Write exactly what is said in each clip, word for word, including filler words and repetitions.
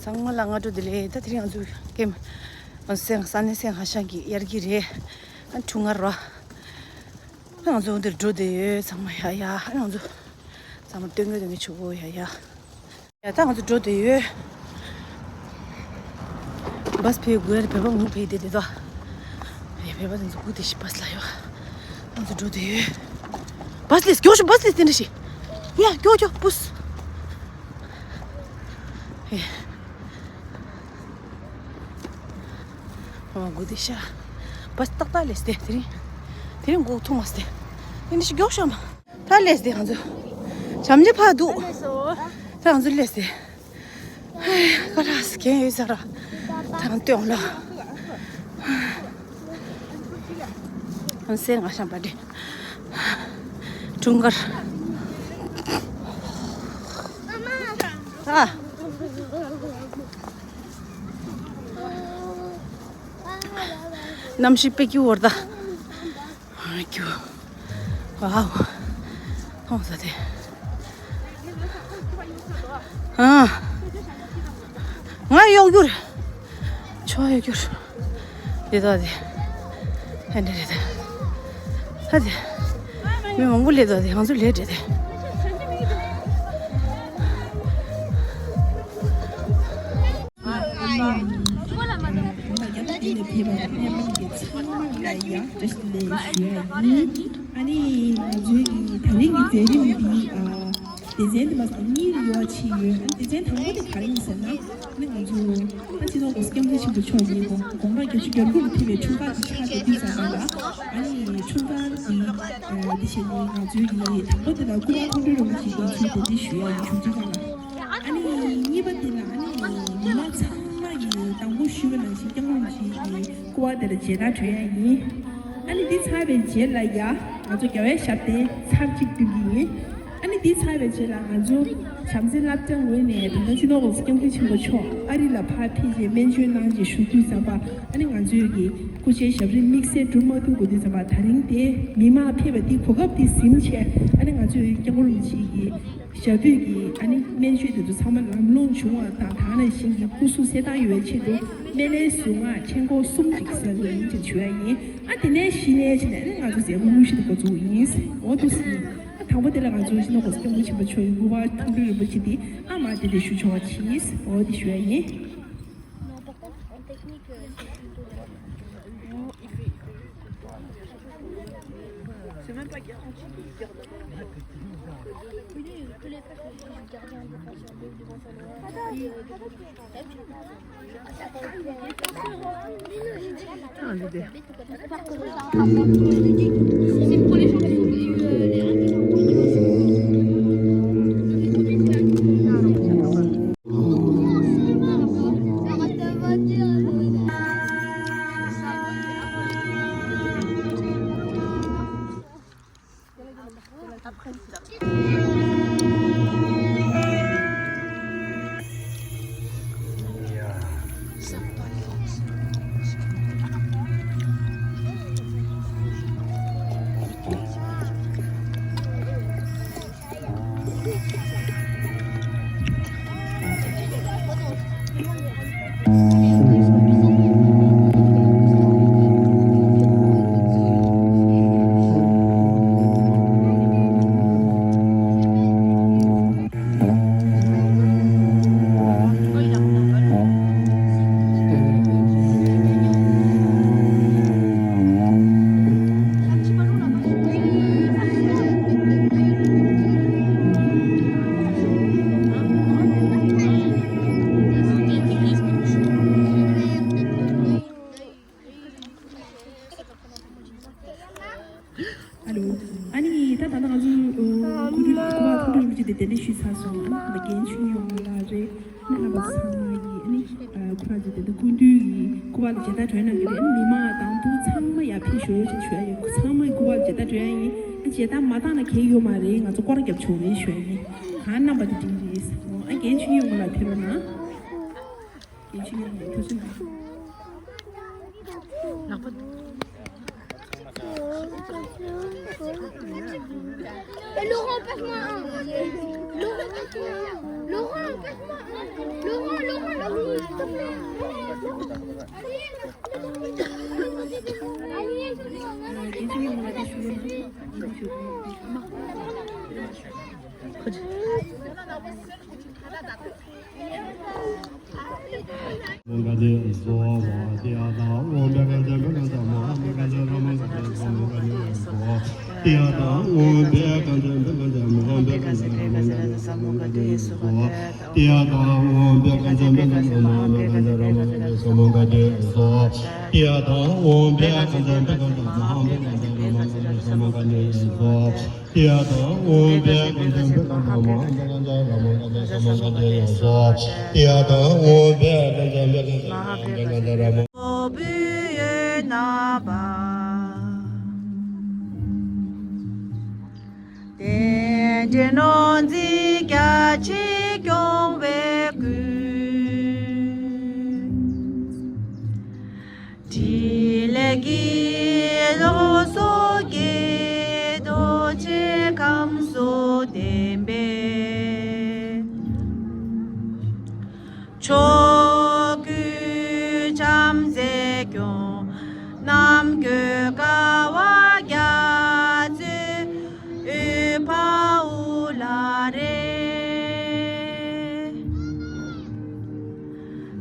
ཚང་མ་ལ་སྔ་དྲོ་བདེ་ལེགས། ད་དེ་རིང་ང་ཚོ་ཀེམ་སེང་ས་གནས་སེང་ཧ་ཤང་གི་ཡར་གི་རེད། ཨ་ཁྲུང་ངར་ར། ང་ཚོ་འདིར་འགྲོ་བསྡད་ཡོད། ཚང་མ་ཡ་ཡ། ཨ་ང་ཚོ་ཚང་མ་སྟོན་གི་སྟོན་གི་ཆུ་བོ་ཡ་ཡ། ཡ་ད་ང་ཚོ་འགྲོ་བསྡད་ཡོད། བཱས་ཕེབས་དགོས་རེད། བོད་པ་ངུ་ཕེབས་བསྡད་དེ་ད། ཡ་བོད་པ་དེ་ཚོ་སྒུག་བསྡད་ཤག་བཱས་ལ་ཡོད། ང་ཚོ་འགྲོ་བསྡད་ཡོད། བཱས་སླེབས་མགྱོགས་ཤོག་བཱས་སླེབས་དེ་འདྲ་ཞིག་ཡ་མགྱོགས་མགྱོགས་པུས། ཡ། ཨོ་སྒུག་བསྡད་ཤག་བཱས་ཏག་ཏག་སླེབས་ཏེ་དེ་རིང་། དེ་རིང་སྒུག་ཐུབ་མ་སྟེ། དེ་འདྲ་ཞིག་མགྱོགས་ཤོག་མ། ད་སླེབས་ཏེ་ང་ཚོ། བྱམས་ཆེ་ཕར་འདུག་ད་ང་ཚོ་སླེབས་ཏེ། ཧེ། ཀ་ལགས་རྒན་ཡོད་ས་ར། ད་ང་སྟོན་ལ། ཨང་སེ་ང་ཤང་པ་ཏི། ཁྲུང་ངར། ཨ། གནམ་གཤིས་དཔེ་སྐྱིད་པོ་རེད་ད། ཨ་ཀྱུ། ཝའོ། མཐོང་ས་དེ། ཨ། ང་གཡོག་རྒྱུར། ཆོ་གཡོག་རྒྱུར། དེ་དག་དེ། ཧན་དེ་རེད་དེ། ཧ་དེ། མི་མང་པོ་སླེབས་དོ་དེ་ང་ཚོ་ལས་བྲེལ་དེ། ཨ་ནི་ང་ཚོའི་གི་ད་རིང་གི་མཛད་རིམ་འདི་ཨ་སྡེ་ཚན་འདི་མ་གཉིས་ལ་ཡོ་ཆེ་ཡོད། ཨ་ནི་སྡེ་ཚན་དང་པོ་དེ་ག་རེ་ཡིན་ཟེར་ན། ཨ་ནི་ང་ཚོ་ད་སྤྱི་ནོར་༸གོང་ས་༸སྐྱབས་མགོན་ཆེན་པོ་མཆོག་གི་དགོངས་དགོངས་པ་བརྒྱད་ཅུ་གྱ་དགུ་ལ་ཕེབས་པའི་འཁྲུངས་སྐར་དེ་ཆགས་བསྡད་དུས་ཙམ་པ་ལ། ཨ་ནི་འཁྲུངས་སྐར་འདི་ཨ་འདི་བྱས་ནས་ང་ཚོའི་གི་དང་པོ་དེ་ལ་སྐུ་པར་མཐོང་གྲོལ་རིན་པོ་ཆེ་གདན་ཞུས་གདན་འདྲེན་ཞུ་ཡ་ཡིན། བཞུགས་ཁྲི་སྒང་ལ། ཨ་ནི་གཉིས་པ་དེ་ལ་ཨ་ནི་མི་མང་ཚང་མ་གིས་དང་པོ་ཞུས་པ་ནང་བཞིན་སྐྱབས་མགོན་རིན་པོ་ཆེ་གི་སྐུ་པར་དེ་ལ་མཇལ་དར་སྤྲོད་ཡ་ཡིན། ཨ་ནི་འདི་ཚར་བའི་རྗེས་ལ་ཡ་ང་ཚོ་རྒྱལ་བའི་ཞབས་བརྟན་ཚར་གཅིག་སྟོན་གྱི་ཡིན། ཨ་ནི་འདི་ཚར་བའི་རྗེས་ལ་ང་ཚོ་བྱམས་བརྩེ་བསླབ་བྱ་ངོས་ནས་ད་ལྟ་སྤྱི་ནོར་༸གོང་ས་༸སྐྱབས་མགོན་ཆེན་པོ་མཆོག་ཨ་རི་ལ་ཕར་ཕེབས་རྗེས་སྨན་བཅོས་གནང་རྗེས་བཞུགས་དུས་ཙམ་པ། ཨ་ནི་ང་ཚོའི་གི་སྐུ་ཕྱྭའི་ཞབས་རིམ་དམིགས་བསལ་སྒྲུབ་མ་ཐུབ་དགོས་དུས་ཙམ་པ། ད་རིང་དེ་མི་མང་ཕེབས་པ་འདི་གོ་སྐབས་འདི་ཟིན་བྱས། ཨ་ནི་ང་ཚོའི་སྐྱབས་མགོན་རིན་པོ་ཆེ་གི་ཞབས་པུས་ཀྱི་ཨ་ནི་སྨན་བཅོས་དེ་ཚོ་ཚང་མ་ལམ་ལྷོང་བྱུང་བ་དང་། ད་ག་ནང་བཞིན་གྱི་སྐུ་གཟུགས་གསལ་ཐང་ཡོང་བའི་ཆེད་དུ་སྨན་བླའི་གཟུངས་སྔགས་མཆན་འགོག་གསུམ་ཅིག་གསོལ་གྱི་ཡིན་ཅེས་ཞུ་ཡ་ཡིན། ཨ་དེ་ནས་གཞི་ནས་བྱས་ནས་ཨ་ནི་ང་ཚོ་མཛད་སྒོ་དངོས་གཞི་དེ་འགོ་འཛུགས་ཡིན། འོ་འདུག་སེ། ཨ་དང་པོ་དེ་ལ་ང་ཚོ་སྤྱི་ནོར་༸གོང་ས་༸སྐྱབས་མགོན་ཆེན་པོ་མཆོག་གི་སྐུ་པར་མཐོང་གྲོལ་རིན་པོ་ཆེ་འདི་ཨ་མ་དེ་འདྲ་ཞུ་ཆོག་པ་བྱས། འོ་དེ་ཞུ་ཡ་ཡིན། ཨ་ལོ། ཨ་ནི་ད་ད་ལྟ་ང་ཚོ་སྐུ་མདུན་སྐུ་པར་མཐོང་གྲོལ་རིན་པོ་ཆེ་དེ་གདན་འདྲེན་ཞུས་ཚར་སོང་། ཨ་ནི་རྒན་ཆོས་སྐྱིད་གཡུ་སྒྲོན་ལགས་རེད། ཨ་ནི་རྣམ་པ་ཚང་མ་གིས་ཨ་ནི་ཁོ་རང་ཚོ་དེ་འདྲ་སྐུ་མདུན་གྱི་སྐུ་པར་ལ་མཇལ་དར་སྤྲོད་གནང་གི་རེད། ཨ་ནི་མི་མང་དང་པོ་ཚང་མ་ཡར་ཕེབས་ཤོག་ཅེས་ཞུ་ཡ་ཡིན། ཚང་མ་གི་སྐུ་པར་ལ་མཇལ་དར་སྤྲོད་ཡ་ཡིན། ཨ་མཇལ་དར་མ་བཏང་ན་གལ་ཡོད་མ་རེད། ང་ཚོ་སྐོར་ར་རྒྱབ་ཆོག་རེད་ཞུ་ཡ་ཡིན། གང་རྣམ་པ་དེ་འགྲིག་རེད། ཨ་རྒན་ཆོས་སྐྱིད་གཡུ་སྒྲོན་ལགས་ཕེབས་རོགས་གནང་། Et Laurent, passe-moi un. Laurent, passe-moi un. Laurent, passe-moi un. Laurent, Laurent, Laurent. རྟེན་འབྲེལ་ནོར་འཛིན་རྒྱ་ཆེ་སྐྱོང་བའི་སྐུ། ཕྲིན་ལས་ཀྱི་ལོ་སོགས་ཀྱི་རྡོ་རྗེ་ཁམས་སུ་ལྡན་པའི། ཕྱོགས་ཀུན་བྱམས་བརྩེས་སྐྱོང་། ནམ་དགོས་དགའ་བ་རྒྱ་མཚོའི་དབུས་ཕ་འུ་ལ་རེ།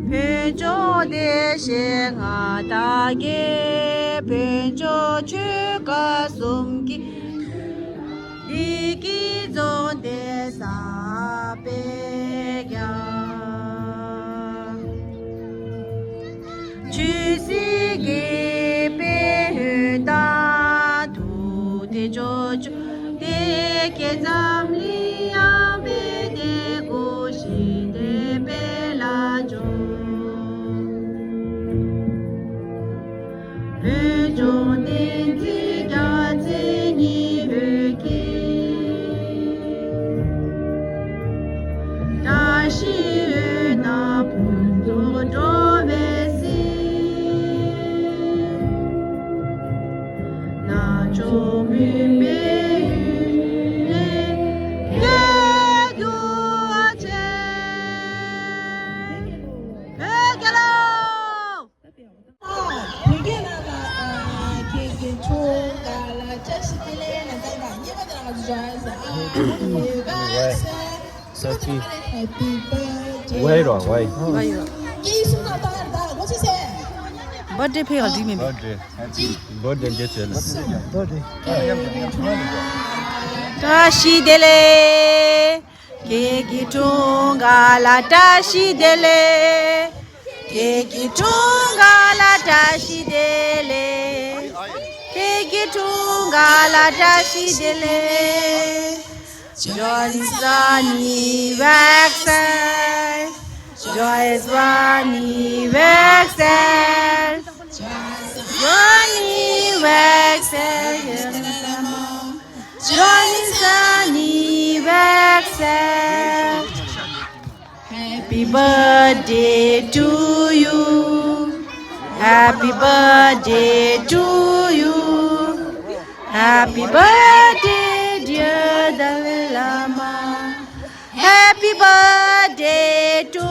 བོད་ལྗོངས་བདེ་གཤེགས་མངའ་བདག་གི། བོད་ལྗོངས་ཆོལ་ཁ་གསུམ་གྱི། བདེ་སྐྱིད་འཛོམས་ཏེ་ས་པེ་རྒྱ། ཆོས་སྲིད་དགེ་བའི་འོད་དང་། ཐུགས་ཐེག་ཕྱོགས་བཅུ་དེ་སྐད་འཛམ་གླིང་ཡངས་པའི་གཏེར་སྒོ་ཞིག་སྟེ་སྤེལ་ལ་འཇུག་བོད་ལྗོངས་བསྟན་འཛིན་རྒྱལ་མཚན་ཉི་འོད་ཀྱིས། བཀྲ་ཤིས་འོད་སྣང་ཕུན་ཚོགས་འགྲོ་བའི་གཟིས། རྣམ་མཆོག་མུན་པའི་ཡུལ་ནས་སྐྱོད་རྒྱུ་བ་ཆེ། བོད་རྒྱལ་ལོ། བོད་རྒྱལ་ལ་ལ་ཁྱེད་ཀྱི་ཆུང་ག་ལ་བཀྲ་ཤིས་བདེ་ལེགས་ལ་ད་ད་ཉེ་པ་དང་ང་ཚོ་ཇོ་ཨེ་ཟ་ཨ་ཧེ་པི་བར་སི་ཌེ། Happy birthday. Why, why? ཀྱི་སུ་ན་ད་ད་ང་ཚོ་ཟེར། བར་སྡེ་ཕེ་ག་འགྲིག་མིན་པས། བར་སྡེ། བར་སྡེ་འདི་བྱས་ལ། བར་སྡེ། བཀྲ་ཤིས་བདེ་ལེགས། ཁྱེད་ཀྱི་འཁྲུངས་སྐར་ལ་བཀྲ་ཤིས་བདེ་ལེགས། ཁྱེད་ཀྱི་འཁྲུངས་སྐར་ལ་བཀྲ་ཤིས་བདེ་ལེགས། ཁྱེད་ཀྱི་འཁྲུངས་སྐར་ལ་བཀྲ་ཤིས་བདེ་ལེགས། Joyeux anniversaire. Joyeux anniversaire. Joyeux anniversaire. Joyeux anniversaire. Happy birthday to you. Happy birthday to you. Happy birthday, dear Dalai Lama. Happy birthday to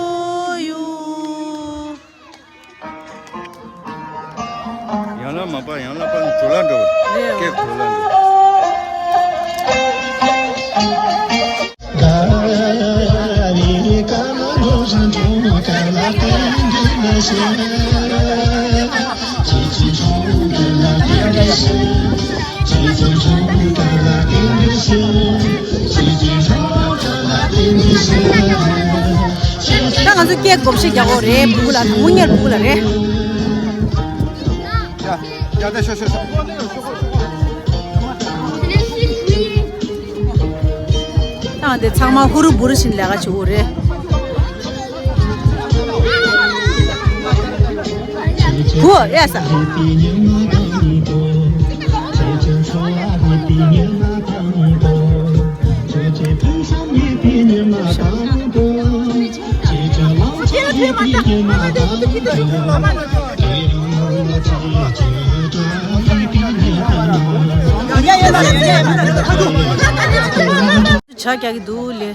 you. ཡང་ལ་མ་པ་ཡང་ལ་པ་ནི་གྲོ་ལ་འགྲོ། ཀེག་གྲོ་ལ་འགྲོ། ད་ང་ཚོ་སྐད་བགོ་བཤའ་རྒྱག་གོ་རེད། སྦུག་ལ་དང་པོ་ཉལ་སྦུག་ལ་རེད། ཡ་ཡ་ད་ཤོ་ཤོ་ཤོ། ད་འདི་ཚང་མ་ཧུ་རུ་བུ་རུ་བཞིན་ལས་ཀ་བྱེད་གོ་རེད། བུ་ཨེ་ས། ཇ་རྒྱག་གི་འདུག་ལེ།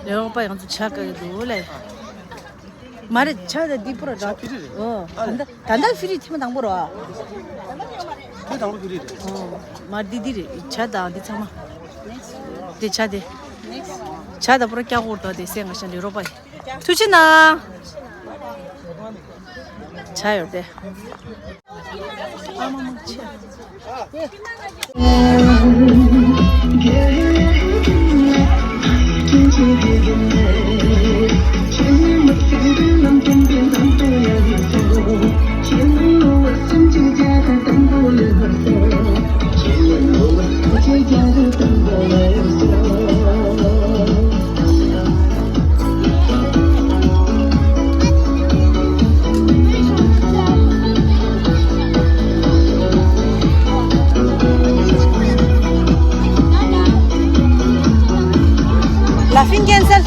ལེ་རོགས་པ་ཡང་ཚོ་ཇ་རྒྱག་གི་འདུག་ལེ། མ་རེད། ཇ་དང་འདི་པོ་ར་འདྲ། ཇ་ཕི་རི་རེད། ཨོ། ད་ལྟ་ད་ལྟ་ཕི་རི་ཐེངས་མ་དང་པོ་ར། ཁྱེད་དང་པོ་ཕི་རི་རེད། ཨོ། མ་འདི་འདི་རེད། ཇ་དང་འདི་ཚང་མ། འདི་ཇ་དེ། ཇ་ད་པུ་ར་སྐྱ་ཁོར་དོ་དེ་སེ་ང་ཤ་ལི་རོ་པ་ཡི་ཐུགས་ཆེ་ན། ཇ་ཡོད་དེ། Laughing cancel.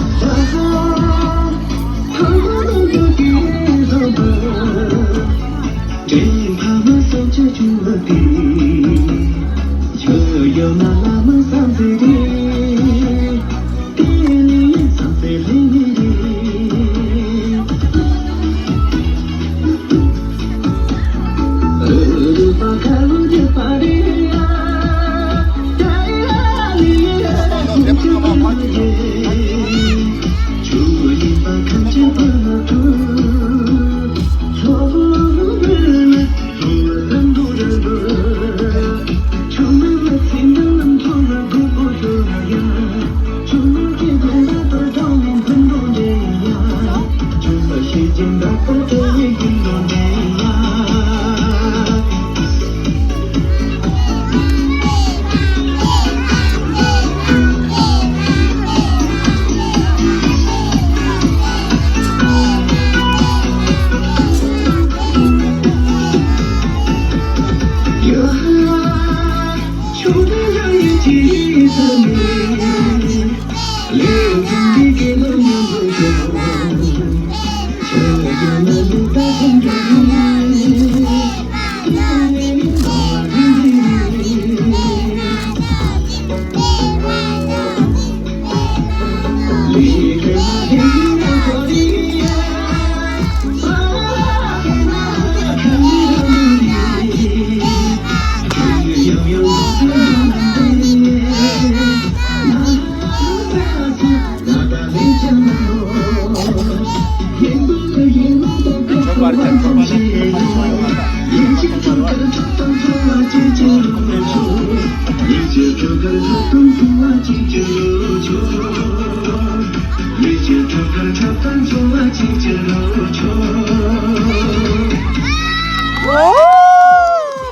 ཨོ།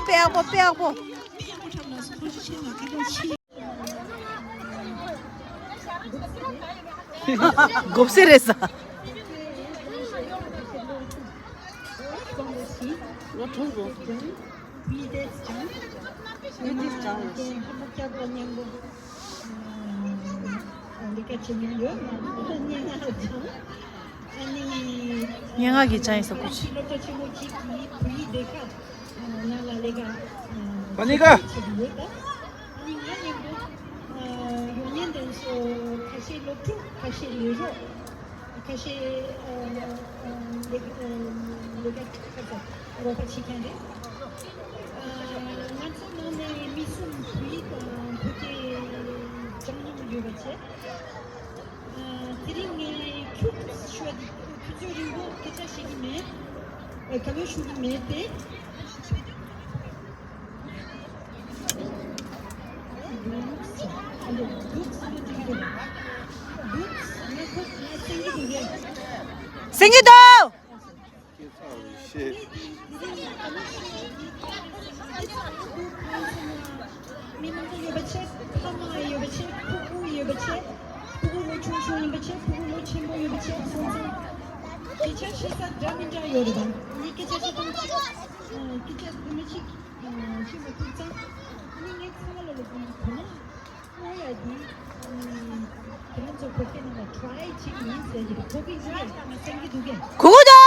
དཔེ་ཡག་པོ། དཔེ་ཡག་པོ། དགོབ་སེ་རེད་ས། སྙན་ངག་གི་ཅང་ཡིན་ས་ཀུ་ཅི། ང་ལ་ལས་ཀ་ཨ་ནི་ཀ་ཨ་ནི་ང་མཉམ་དུ་ཨ་ཡོང་ཉན་དེ་ཚོ་ཁ་ཤས་སློབ་ཕྲུག་ཁ་ཤས་ལས་རོགས་ཁ་ཤས་ཨ་ཨ་ལས་ཨ་ལས་ཀ་ཁ་ཚ་རོགས་པ་བྱེད་མཁན་རེད། ཨ་ང་ཚོ་ནང་ནས་མི་གསུམ་བོད་ཡིག་དང་བོད་སྐད་སྦྱང་མྱོང་ཡོད་པ་བྱས། ཨ་དེ་རིང་ངས་ཁྱུག་ཞུ་བ་འདི་དུས་ཚོད་རིང་པོ་སྐད་ཆ་བཤད་ཀྱི་མེད། ཨ་ག་མོ་ཞུ་གི་མེད་དེ། སེང་གེ་དོ། མི་མང་པོ་ཡོད་པ་བྱས། ཕ་མ་ཡོད་པ་བྱས། ཕྲུ་གུ་ཡོད་པ་བྱས། ཕྲུ་གུ་ལོ་ཆུང་ཆུང་ཡིན་པ་བྱས། ཕྲུ་གུ་ལོ་ཆེན་པོ་ཡོད་པ་བྱས། སོང་ཙང་སྐད་ཆ་བཤད་ས་འདྲ་མི་འདྲ་ཡོད་རེད་པ། ངས་སྐད་ཆ་བཤད་སྟངས་གཅིག་སྐད་ཆ་དུ་མ་གཅིག་ཤེས་མ་ཐུབ་ཙང་། ཨ་ནི་ངས་ཚང་མ་ལ་ལབ་དགོས་ན། ཨོ་ཡ་འདི། ཁྱེད་རང་ཚོ་བོད་སྐད་ནང་ལ་ཊ་རའི་བྱེད་ཀྱི་ཡིན་ཟེར་གྱི་རེད། གོ་གི་འདུག་གས། ང་སེང་གེ་འདུག་གས། གུ་གུ་དོ།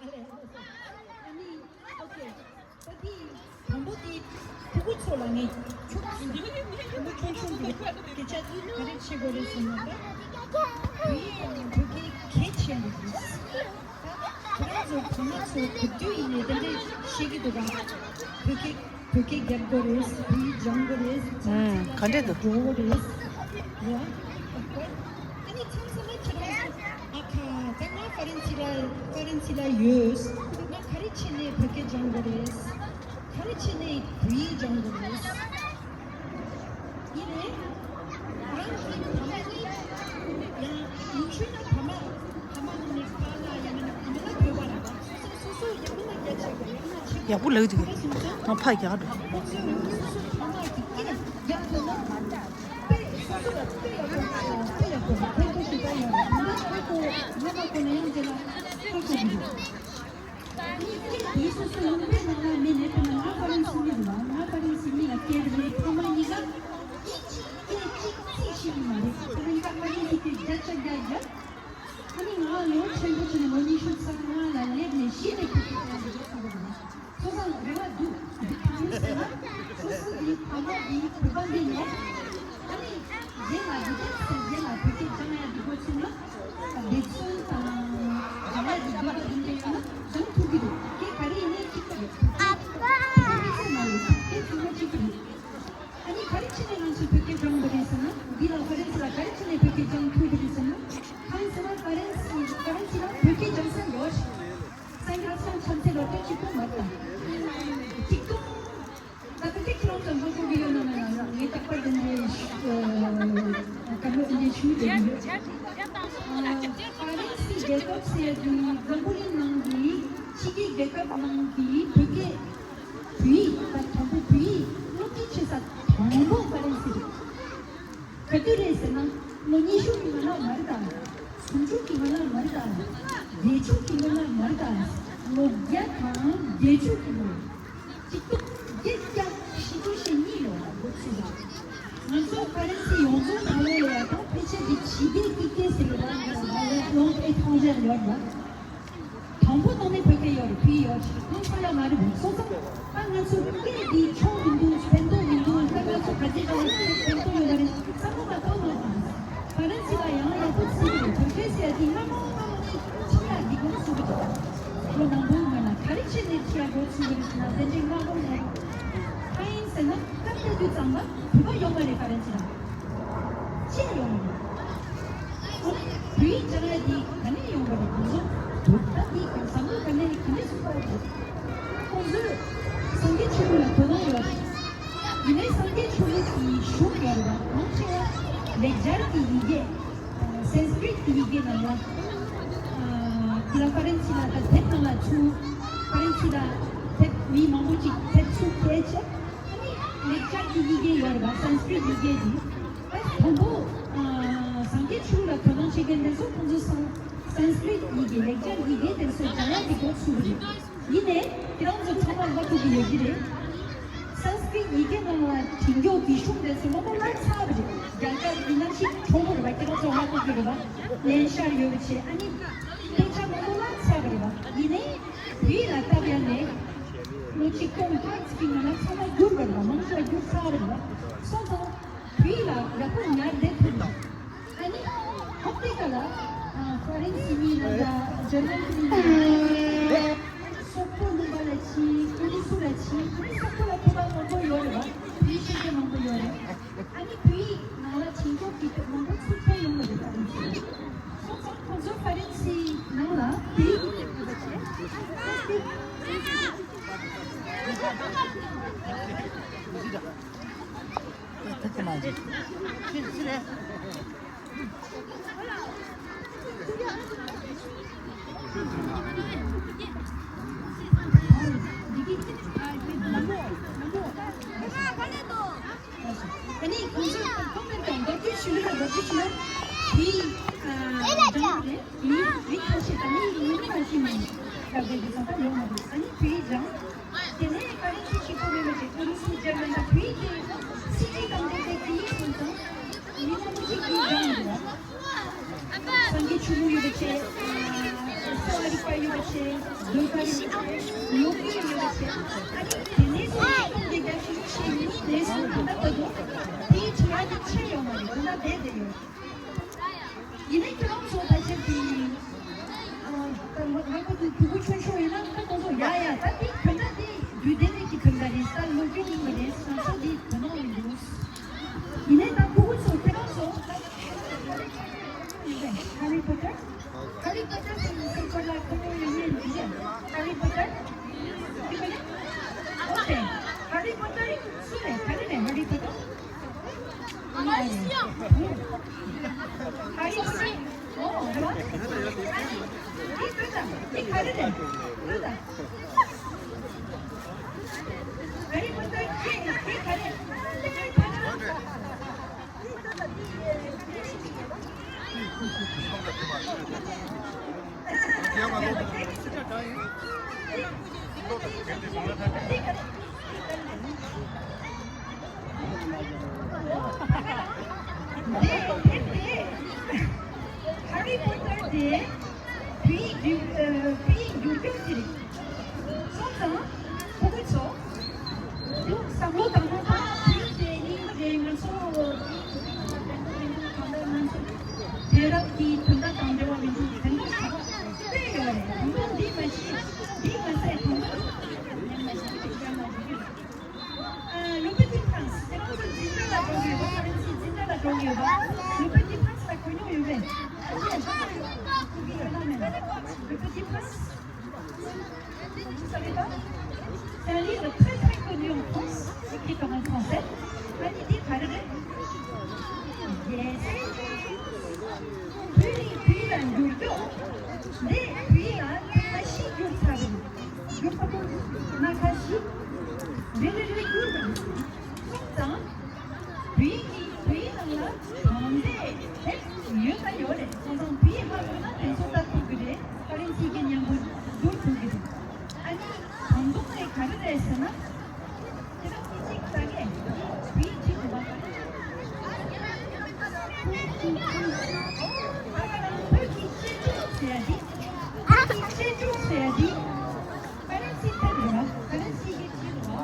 ཨ་ལས། ཨ་ནི། ཨོ་ཁེ། ད་འདི། དང་པོ་འདི། ཕྲུ་གུ་ཚོ་ལ་ངས་ཁྱོད་ཚོ་འདི་ཕྲུ་གུ་ཆུང་ཆུང་འདི་སྐད་ཆ་འདི་ག་རེ་བྱེད་དགོས་རེད་ཟེར་ན། ད་བོད་ཡིག་དང་བོད་སྐད་གལ་ཆེན་པོ་རེད། ཁྱེད་རང་ ཕ་མ་ཚོ་ག་དུས་ཡིན་ནའི་དེ་འདྲས་བཤད་ཀྱི་འདུག་ག་བོད་སྐད་བོད་སྐད་རྒྱབ་དགོས་རེད། བོད་ཡིག་སྦྱང་དགོས་རེད། ཨང་། ག་འདྲས་འདུག་འགྲོ་དགོས་རེད། རེད་བ། ཨ་ནི་མཚམས་མཚམས་ལ་ཁྱེད་རང་ཚོ་ཨ་ཁ་ད་ང་ཧྥ་རན་སི་ལ་ཧྥ་རན་སི་ལ་ཡོད། ང་ག་རེ་བྱས་ནས་བོད་སྐད་སྦྱང་དགོས་རེད། ག་རེ་བྱས་ནས་བོད་ཡིག་སྦྱང་དགོས་རེད། ཡིན་ནའི། རང་གི་ཕ་མ་ནི་ཡང་ཡིན་ཆོས་ན་ཕ་མ་ཕ་མ་ནི་ནི་ཕ་ལ་ཡང་ན་ཨ་མ་ལ་བོས་པ་ལ་སོ་སོ་སོ་སོ་ཡང་ན་རྒྱ་ཆེ་བ་ཡང་ན་ཆེ་བ་ཡག་པོ་ལབ་འདུག་ང་ཕ་རྒྱག་འགྲོ། ཁོང་ཚོས་སོ་སོ་ཕ་མ་གི་སྐད་རྒྱག་ཐུབ་ན་དཔེ་སོ་སོ་ལ་དཔེ་ཡག་པོ་དཔེ་ཡག་པོ་ཕན་ཐོགས་ཤིག་ད་ཡོང་བ་ད་ཁོ་ཁོ་ང་མ་ཁོ་ན་ཡང་དེ་ལ་ཁོ་ཁོ་གི་འདུག་ཨ་ནི་སྐད་དེ་སོ་སོའི་ལུང་པའི་ནང་ལ་མེད་ནས་དཔེར་ན་ང་ཧྥ་རན་སི་མི་རེད་བ། ང་ཧྥ་རན་སི་མི་ལ་སྐད་རེད། ཕ་མ་གཉིས་ཀ་སྐད་གཅིག་སྐད་གཅིག་ཚིག་ཤེས་ཀྱི་མ་རེད། ཕ་མ་གཉིས་ཀ་ཧྥ་རན་སི་སྐད་བརྒྱ་ཆ་བརྒྱ་བརྒྱབ། ཨ་ནི་ང་ལོ་ཆེན་པོ་བྱས་ནས་ལོ་ཉི་ཤུ་རྩ་ལྔ་ལ་སླེབས་ནས་གཞི་ནས་བོད་སྐད་སྦྱང་དགོས་ཀྱི་ཡོད་པ་རེད། སོ་སོ་རེ་བ་འདུག་འདི་གང་ཟེར་ན་སོ་སོ་གི་ཕ་མ་གི་བོད་པ་འདི་ནས་ཨ་ནི་རྗེས་ལ་འདི་ག་ཟེར་རྗེས་ལ་བོད་སྐད་སྦྱང་ཡ་འདི་གོ་ཚུལ་ན། འབད་བརྩོན་དང་སྦྱང་ཡ་གི་འདོད་པ་འདི་འདྲ་ཡོད་ན་སྦྱང་ཐུབ་ཀྱི་འདུག་སྐད་ག་རེ་ཡིན་ནའི་གཅིག་པ་རེད། སྐད་མི་ཚད་མ་རེད། སྐད་ཚང་མ་གཅིག་པ་རེད། ཨ་ནི་ག་རེ་བྱས་ནས་ང་ཚོས་བོད་སྐད་སྦྱང་དགོས་རེད་ཟེར་ན། འདི་ལ་ཧྥ་རན་སི་ལ་ག་རེ་བྱས་ནས་བོད་སྐད་སྦྱང་ཐུབ་ཀྱི་རེད་ཟེར་ན། གང་ཟེར་ན་ཧྥ་རན་སི་ཧྥ་རན་སི་ལ་བོད་སྐད་སྦྱང་ས་ཡོད་རེད། སའི་ཧ་སང་ཆམ་ཚེ་ལོ་ཏོག་གཅིག་པོ་མ་རེད། གཅིག་པོ། ད་ལྟ་དེ་ཁྱེད་རང་ཚོ་མགོ་འཁོར་གྱི་ཡོད་ན་མེད་ན་ངས་རྟག་པར་དེ་འདྲའི་བཀའ་སློབ་དེ་འདྲའི་ཞུས་བསྡད་ཀྱི་ཡོད། ཧྥ་རན་སི་རྒྱལ་ཁབ་ཟེར་ཡ་དེ་འཛམ་བུ་གླིང་ནང་གི་ཕྱི་རྒྱལ་རྒྱལ་ཁབ་ནང་གི་བོད་སྐད་བོད་ཡིག་དང་དང་པོ་བོད་ཡིག་སློབ་ཁྲིད་བྱེད་ས་དང་པོ་ཧྥ་རན་སི་རེད། ག་དུས་རེད་ཟེར་ན་ལོ་ཉི་ཤུ་གི་སྔོན་ལ་མ་རེད་ད། སུམ་ཅུ་གི་སྔོན་ལ་མ་རེད་ད། བརྒྱད་ཅུ་གི་སྔོན་ལ་མ་རེད་ད། ལོ་བརྒྱ་དང་བརྒྱད་ཅུ་གི་སྔོན། གཅིག་སྟོང་བརྒྱད་བརྒྱ་བཞི་བཅུ་ཞེ་གཉིས་ལོ་ལ་འགོ་ཚུགས་པ། ང་ཚོ་ཧྥ་རན་སི་ཡོངས་རྫོགས་ནང་ལོགས་ལ་ཡ་ད་ཕལ་ཆེར་གྱི་ཕྱི་རྒྱལ་གྱི་སྐད་ཟེར་བ་ལ་ཡ་ལོང་ཨེ་ཐོང་ཇེར་ཡོད་ལ། དང་པོ་ནང་ནས་བོད་སྐད་ཡོད་རེད། བོད་ཡིག་ཡོད་རེད། ཁོང་ཚོ་ལ་མ་རེད་མོད། སོ་སོ་ད་ང་ཚོ་སྐད་འདི་ཆོག་མི་འདུག་ཕན་ཐོགས་མི་འདུག་ད་ང་ཚོ་ག་ཅི་ག་ལ་སྐད་ཕན་ཐོགས་ཡོད་མ་རེད་བསམ་བློ་མ་གཏོང་ནོ་དང་། ཧྥ་རན་སི་ལ་ཡང་ཡག་པོ་བརྩི་གི་རེད། བོད་སྐད་ཟེར་ཡ་འདི་སྔ་མོ་སྔ་མོ་ནས་ཁྲིམས་ལ་འདི་གོང་བཟོ་གི་འདུག་ལོ་ནང་པོའི་སྔོན་ལ་ག་རེ་བྱས་ནས་ཁྲིམས་ལ་འགོ་ཚུགས་གི་རེད་ཟེར་ན་དེ་འདྲའི་སྔ་མོ་ནས་ཧ་ཡིན་ཟེར་ན་སྐབས་དེ་དུས་ཙམ་པ་བོད་པ་ཡོད་མ་རེད་ཧྥ་རན་སི་ལ། ཅི་ཡོང་གི་རེད། བོད་ཡིག་སྦྱང་ཡ་འདི་ག་ནས་ཡོང་གི་རེད། ཁོང་ཚོ་བོད་པ་འདི་གི་བསམ་བློ་ག་ནས་ག་ནས་སུ་སྤར་གི་རེད། ཁོང་ཚོས་སངས་རྒྱས་ཆོས་ལུགས་ལ་དོ་སྣང་ཡོད་རེད། ཡིན་ནའི་སངས་རྒྱས་ཆོས་ལུགས་ཀྱི་གཞུང་ཡོད་རེད་པ། མང་ཆེ་བ་ལེགས་སྦྱར་གྱི་ཡི་གེ་སན་སྐྲིཏ་གྱི་ཡི་གེ་ནང་ལ་ཨ་དེ་ལ་ཧྥ་རན་སི་ལ་ད་དེབ་ནང་ལ་ཚུར་ཧྥ་རན་སི་ལ་དེབ་མི་མང་པོ་ཅིག་དེབ་ཚུར་བསྐྱལ་བྱས། ལེགས་སྦྱར་གྱི་ཡི་གེ་ཡོད་རེད་པ། སན་སྐྲིཏ་ཡི་གེ་འདི། ཨ་དང་པོ་ཨ་སངས་རྒྱས་ཆོས་ལུགས་ལ་དོ་སྣང་བྱེད་མཁན་དེ་ཚོ་ཁོང་ཚོ་སན་སན་སྐྲིཏ་ཡི་གེ་ལེགས་སྦྱར་ཡི་གེ་དེ་ཚོ་སྦྱང་ཡག་གི་འགོ་ཚུགས་པ་རེད། ཡིན་ནའི་ཁྱེད་རང་ཚོ་ཚང་མ་ཧ་གོ་གི་ཡོད་ཀྱི་རེད། སན་སྐྲིཏ་ཡི་གེ་ནང་ལ་བྲིས་ཀྱོག་གི་གཞུང་དེ་ཚོ་མང་པོ་བརླག་ཚར་བ་རེད། རྒྱ་གར་གྱི་གནམ་གཤིས་གྲོགས་པོ་རེད་པ། ཁྱེད་རང་ཚོ་ཧ་གོ་གི་རེད་པ། ལན་ཤར་ཡོད་པ་བྱས། ཨ་ནི་དཔེ་ཆ་མང་པོ་བརླག་ཚར་བ་རེད་པ། ཡིན་ནའི་བོད་ཡིག་ལ་སྟབས་ཡག་ནས། ལོ་ཆིག་སྟོང་ལྷག་ཅིག་གི་སྔོན་ལ་ཚང་མ་བསྒྱུར་བ་རེད་པ། མང་ཆེ་བ་བསྒྱུར་ཚར་བ་རེད་པ། སོང་ཙང་བོད་ཡིག་ལ་ཡག་པོ་ཉར་བསྡད་ཐུབ་རེད། ཨ་ནི་ཧོབ་སྟེ་ཀ་ལ་ཨ་ཧྥ་རན་སི་མི་རེད་ད། ཇར་མན་མི་རེད་ད། སོག་པོ་ལུང་པ་ལ་ཕྱིན། ཨ་ནི་སུ་ལ་ཕྱིན། ཨ་ནི་སོག་པོ་ལ་བོད་པ་མང་པོ་ཡོད་རེད་པ། བོད་ཡིག་ཤེས་མཁན་མང་པོ་ཡོད་རེད། ཨ་ནི་བོད་ཡིག་ནང་ལ་བྱིན་ཆོག་གི་མང་པོ་ཚུར་ཐོན་ཡོང་གི་རེད། ཧྥ་རན་སི་སོང་ཙང་ཁོང་ཚོ་ཧྥ་རན་སི་ནང་ལ་བོད་ཡིག་ཡོད་པ་བྱས། ཨ་ནི་ཁོང་ཚོས་ཁོང་ཚོས་ཀྱང་ལོ་རྒྱུས་ཞུ་ལ་ལོ་རྒྱུས་ཞུ་ལ་དེའི་ཨ་འདྲ་རེད། མི་མི་ཁ་ཤས་དང་མི་མི་ཁ་ཤས་མིན་ལབ་དགོས་ཀྱི་བསམ་པ་ཡོང་མ་རེད། ཨ་ནི་བོད་ཡིག་སྦྱངས། དེ་ནས་ཧྥ་རན་སི་གཅིག་པོ་མིན་པ་བྱས་ཨུ་རུ་སུ་འཇར་མན་དང་བོད་ཡིག་དེ་སྲིད་ཇུས་དང་འབྲེལ་ཏེ་དེ་ཡིན་སོང་ཙང་མི་མང་པོ་ཅིག་གིས་སྦྱངས་འདུག་སངས་རྒྱས་ཆོས་ལུགས་ཡོད་པ་བྱས། གསོ་བ་རིག་པ་ཡོད་པ་བྱས། ཟློས་གར་ཡོད་པ་བྱས། ལོ་རྒྱུས་ཡོད་པ་བྱས། ཨ་ནི་དེ་ནས་སོང་ནས་ཁོང་གི་རྒྱལ་སྤྱིའི་ཆེས་མི་ནས་སོང་ད་ལྟ་བར་དུ་དེའི་དྲི་བ་དེ་ཆད་ཡོད་མ་རེད། དེ་འདྲ་བསྡད་བསྡད་ཡོད། ཡིན་ནའི་ཁྱོད་རང་ཚོ་ཕལ་ཆེར་དེ་ཨ་ ལྷག་པར་དུ་ཕྲུ་གུ་ཆུང་ཤོས་ཡིན་ན་ད་དེ་ཚོ་ཡ་ཡ་ད་དེ་དོན་དག་དེ་དུས་དེ་རིགས་ཀྱི་དོན་དག་རེད། ད་ལོ་རྒྱུས་ཡིན་པ་རེད། ང་ཚོ་དེ་དོན་དག་མི་འདུག་ཡིན་ནའི་ད་ཕྲུ་གུ་ཚོ་ཁྱེད་རང་ཚོ་ད་ཧ་རི་པོ་ཊར། ཧ་རི་པོ་ཊར་ཟེར་ནས་སེམས་ཁོ་ལ་ཁོ་མོ་ཡོད་མེད་འདི་ཧ་རི་པོ་ཊར། ཨོ་ཁེ། ཧ་རི་པོ་ཊར་སུ་རེད། ག་རེ་རེད་ཧ་རི་པོ་ཊར། ཧ་རི་པོ་ཊར། ཨོ་རེད་བ། འདི་ལྟོས་དང་། འདི་ག་རེ་རེད། ལྟོས་དང་། ཧ་རི་པོ་ཊར་ཁྱེད་ཁྱེད་ག་རེ། ཧ་རི་པོ་ཊར་དེ་བོད་ཡིག་བསྒྱུར་བོད་ཡིག་བསྒྱུར་སྐྱོར་གྱི་རེད། སོང་ཙང་ཕྲུ་གུ་ཚོ་དེ་བསམ་བློ་བཏང་ན་ད་བོད་ཡིག་དེ་རྙིང་པ་རེད། ང་ཚོ་དེང་རབས་ཀྱི་དོན་དག་དང་འབྲེལ་བ་མི་འདུག་དེ་འདྲ་ཞིག་དཔེ་ཡོད་རེད། ད་དུང་འདི་མ་ཤེས་འདི་མ་ཟད་དང་ཨ། Le Petit Prince ཁྱེད་རང་ཚོ་འཛིན་གྲྭ་ལ་འགྲོ་གི་ཡོད་པ། ཕ་རན་སིའི་འཛིན་གྲྭ་ལ་འགྲོ་གི་ཡོད་པ། Le Petit Prince ལ་གོ་མྱོང་ཡོད་པས། Le Petit Prince. Vous savez pas? C'est un livre très très connu en France, écrit par un Français. ཨ་ནི་འདི་ག་རེ་རེད། Yes. བོད་ཡིག་བོད་ཡིག་ལ་འགྱུར་སྐྱོར། འདི་བོད་ཡིག་ལ་ཐེངས་མ་བཞི་བསྒྱུར་ཚར་རེད། བསྒྱུར་ཚར་པོ་སྣ་ཁ་ཞིག་རེ་རེ་རེ་བསྒྱུར་བ་རེད། སོང་ཙང་བོད་ཡིག་གི་བོད་ཡིག་ནང་ལ་གང་འདྲས་དེབ་ཡོད་ན་ཡོད་རེད། སོང་ཙང་བོད་ཡིག་མ་ཐོན་ན་དེ་ཚོ་ལྟ་ཐུབ་ཀྱི་རེད། ཕ་རན་སི་གི་མཉམ་པོ་བསྒྱུར་ཐུབ་ཀྱི་རེད། ཨ་ནི་ད་དུང་ཨེ་ག་རེ་རེད་ཟེར་ན། དེ་ལ་ཅི་ཅིག་ད་གས་བི་ཅི་དུ་བ། བོད་ཀྱི་གཅེས་ཕྲུག་ཟེར་ཡ་འདི། བོད་ཀྱི་གཅེས་ཕྲུག་ཟེར་ཡ་འདི། ཕ་རན་སི་ཐད་དུ་བ། ཕ་རན་སི་གི་ཅི་དུ་བ།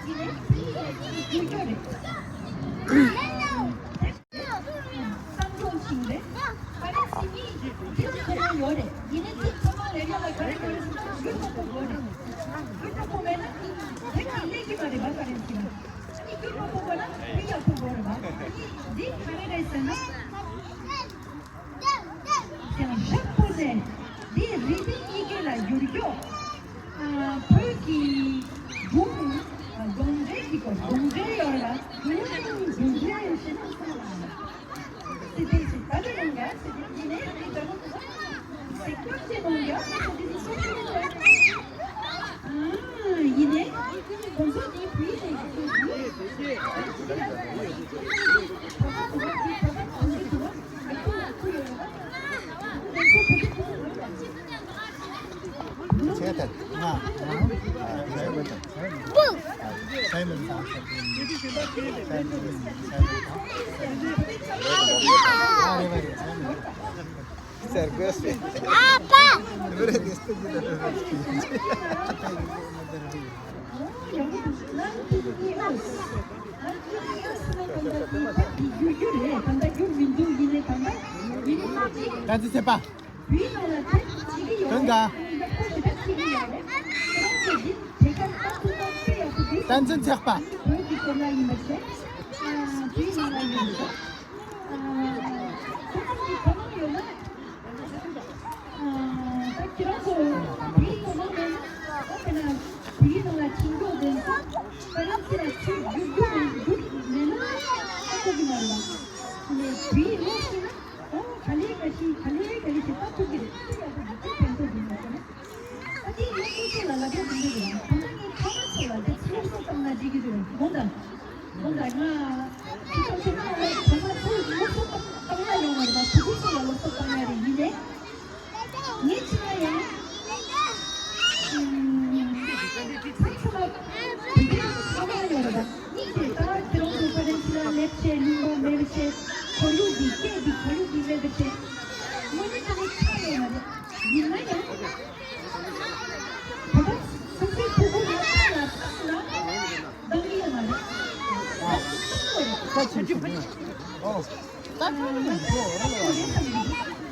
ཡིན་ནའི་བོད་ཀྱི་རྒྱུ་སྐྱོ་རེད། བསམ་སྦྱོང་ཆེན་རེད། ཕ་རན་སི་མི་འདི་ཚོ་ཁོ་ན་ཡོད་རེད། ཡིན་ནའི་ཚིག་ཚང་མ་ལས་ཀ་ལ་ག་རེ་ག་རེ་ཟེར་ན་ཡུལ་མ་ཐུབ་དགོས་རེད། ཡུལ་མ་ཐུབ་མེད་ན་དེ་གི་ལས་ཀྱི་མ་རེད་པ། ཕ་རན་སི་ལ་ཨ་ནི་ཡུལ་མ་ཐུབ་དགོས་ན་ཡུལ་ཡག་ཐུབ་དགོས་རེད་པ། ཨ་ནི་འདི་ག་རེ་རེད་ཟེར་ན། ཡང་ཞག་པོ་ནས་འདི་རི་པིན་ཡི་གེ་ལ་བསྒྱུར་རྒྱུ། ཨ། བོད་ཀྱི་སྒྲུང་། ཨ། སྒྲུང་འགྲེལ་གྱི་སྐོར། སྒྲུང་འགྲེལ་ཡོད་ར། སྒྲུང་འགྲེལ་ཞེ་ན་ས་ལ། སི་ཏི་སི་ད་དེ་རང་ག་སི་ཏི་ཡིན་ནའི་རི་ད་རུང་སི་ཀ་ཅེ་ནང་ག་སི་ཏི་སི་སོ་སོ་རེད། ཨ། ཡིན་ནའི་ཁོང་ཚོ་འདི་བུའི་ནས་ཀྱི་ཁོང་ཚོ་འདི་ཁོང་ཚོ་འདི་ཁོང་ཚོ་ཁོང་ཚོ་ཁོང་ཚོ་ཁོང་ཚོ་ཁོང་ཚོ་ཁོང་ཚོ་ཁོང་ཚོ་ཁོང་ཚོ། ཁྱེད་དེ་ང་ང་ཨ་ཁྱེད་མི་དང་ཁྱེད་མི་དང་ཁྱེད་མི་དང་ཨ་རེ་བ་རེ་ཁྱེད་མི་དང་ཟེར་དགོས་སེ། ཨ་ཕ། རེ་བ་རེ་སྟོན་གྱི་དང་རེ་བ་རེ་ཁྱེད་མི་དང་། ད་ཚོད་ཚད་པ། དོན་དག་ཏན་ཚན་ཚེགས་པ། ཨོ། ག་ལེ་ག་ཤི་ག་ལེ་ག་ལེ་ཞེས་ལྟ་ཐུབ་ཀྱི་རེད། ཐུབ་ཡག་པོ་འདུག་ཐུབ་ཕན་ཐོགས་འདུག་ལ་ཟེར་ན། ཨ་ཏི་ངས་ཁོ་ཚོ་ལ་ལབ་ཡག་འདི་འདྲ་རེད། ད་ལྟ་ངས་ཕ་མ་ཚོ་ལ་འདི་ཚོ་སློབ་གསོ་བཏང་ན་འགྲིག་གི་རེད། དགོངས་དག་དགོངས་དག་ང་ཁྱེད་ཚོ་ཁྱེད་ཚོ་ལ་ཕ་མ་ཚོ་སློབ་གསོ་བཏང་བཏང་ཡག་ཡོད་མ་རེད་པ། ཕྲུ་གུ་ཚོ་ལ་སློབ་གསོ་བཏང་ཡག་རེད། ཡིན་ནའི། ངས་བྱས་ན་ཡང་། ཚང་ཚང་མ་བོད་པའི་ཕ་མ་ཡོད་རེད་པ། གཉིས་དེ་ད་ཁྱེད་རང་ཚོ་ཕ་རན་སི་ལ་སླེབས་བྱས་ལུང་པ་མེད་བྱས་ཁོར་ཡུག་འདི་སྐད་འདི་ཁོར་ཡུག་འདི་མེད་པ་བྱས། དངོས་གནས་དྲང་གནས་ཆགས་ཡོད་མ་རེད། ཡིན་ན་ཡང་ད་ལྟ་སོ་སོའི་ཕྲུ་གུ་ལ་ལ་ལ་བཏང་གི་ཡོད་མ་རེད། ད་བཏང་དགོས་རེད། ད་ཆ་ཆུ་ཨོ། ད་ཁྱོད་ནི་མི་འགྲོ་ར་ལ་བ།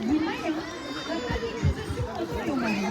ཡིན་ན་ཡང་ད་ལྟ་ནི་ཆུ་ཚོད་གསུམ་མ་གཏོགས་ཡོད་མ་རེད།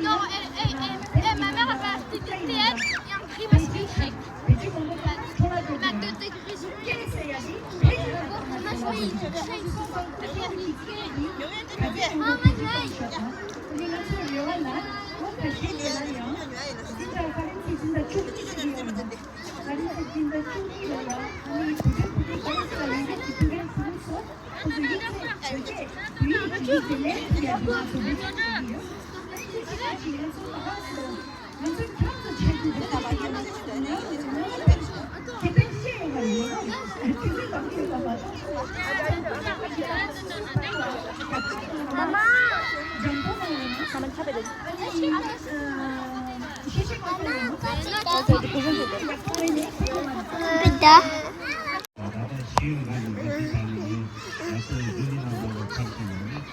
Non, elle, elle, elle, elle, ma mère, elle m'a acheté des T M et un gris masqué. Ma tête est grise. ད་ལྟ་ཤེས་ཡོན་ལམ་ལུགས་འཛིན་སྤྱི་ཚང་ནས་ང་ཚོ་འཛིན་སྐྱོང་ནང་ལ་ཁག་ཅིག་ཡོད་རེད།